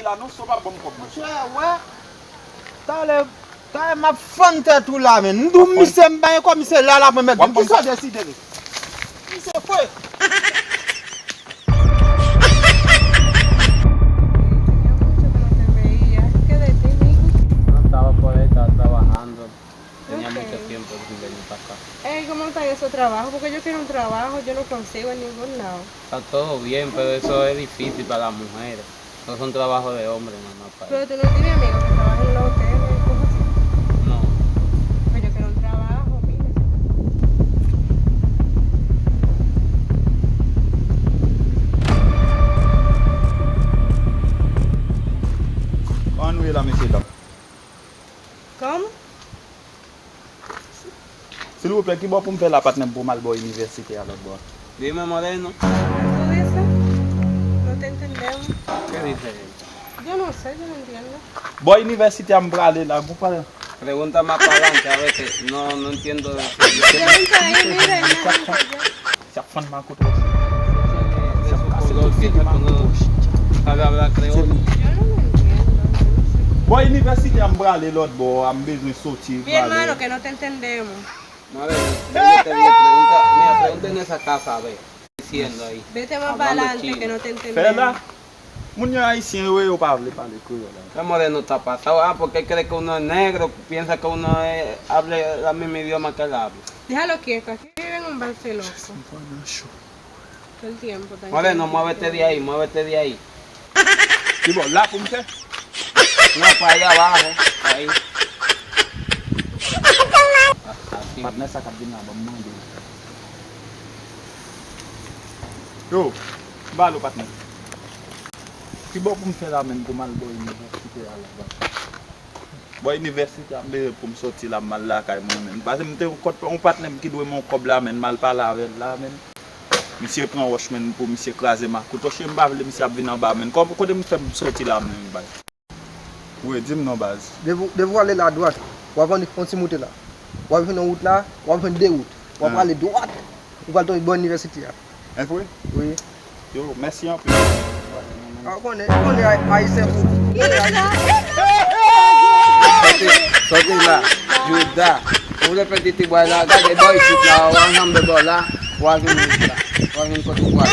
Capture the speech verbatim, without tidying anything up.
la non, si w pa ban m kòb mwen. Monchè, wè. Talè, talè m ap fann tèt ou la, men. M di w misye m bay kòb, misye la, l ap remèt. Kisa w deside li? Misye fwe. Señor, mucho que no te veía. ¿Qué de ti, mijo? No, estaba por ahí, estaba trabajando. Tenía mucho tiempo sin venir para acá. Ey, ¿cómo está eso trabajo? Porque yo quiero un trabajo, yo no consigo en ningún lado. Está todo bien, pero eso es difícil para las mujeres. No son trabajo de hombre, mamá, para... Pero tú no tienes amigos que trabajen en los hoteles y cosas así. No. Pues yo quiero un trabajo, mija. Kòman nou ye la, mesye dam? Kòman? Silvouplè, ki bò pou m fè la, patnè m, pou m al bò inivèsite a lòt bò a? Dime, Moreno. ¿Tú dices? No te entendemos. ¿Qué dice él? Yo no sé, yo no entiendo. Bò inivèsite a m prale la, pou pale. Pregunta más para adelante, a ver que no, no entiendo. Pregunta ahí, mira, y me dice ya. Sa fann makout wòch. Sa kase tout figi makout wòch. Sabe hablar creole. Yo no lo entiendo, yo no sé. Bò inivèsite a m prale lòt bò a, m bezwen soti. Mi hermano, que no te entendemos. Madre, yo te le pregunta, mira, pregunta en esa casa, a ver, diciendo ahí. Vete más para adelante, que no te entendemos. Fè la. Moun yo ayisyen yo ye, yo pa vle pale kreyòl la. Esa moreno está pasado. Ah, porque él cree que uno es negro, piensa que uno es, habla el mismo idioma que él habla. Déjalo quieto, aquí viven un par de locos. Todo el tiempo están... Moreno, muévete de ahí, muévete de ahí. Ki bò la pou m fè? No, para allá abajo, ahí. Así. Patnè sa k ap vin la, ban m mande. Yo, m pale w, patnè. Ki bò pou m fè la menm pou m al bò inivèsite a la, baz? Bò inivèsite a, m bezwen pou m soti la, m al lakay mwen menm. Paske m te yon kòt, yon patnè m ki dwe m yon kòb la, menm m al pale avè l la, menm. Misye pran wòch, menm, pou misye kraze makout. Oche, m pa vle misye ap vin anba, menm. Kò-, kote m fè m soti la, menm, baz? Wi, di m non, baz. Depi, depi w ale la dwat, w ap annik yon ti moute la. W ap jwenn yon wout la, w ap jwenn de wout. W ap ale dwat, ou pral tonbe bò inivèsite a. Evre? Wi. Yo, mèsi anpil. A, ou konnen, ou konnen ay-, ayisyen fou. Ou konnen ayisyen fou. Sòti, sòti la, Jouda. Ou vle pèdi ti bway la, gade bò isit la, w a janbe bò la, w a vin isit la. W a vin kote w pral.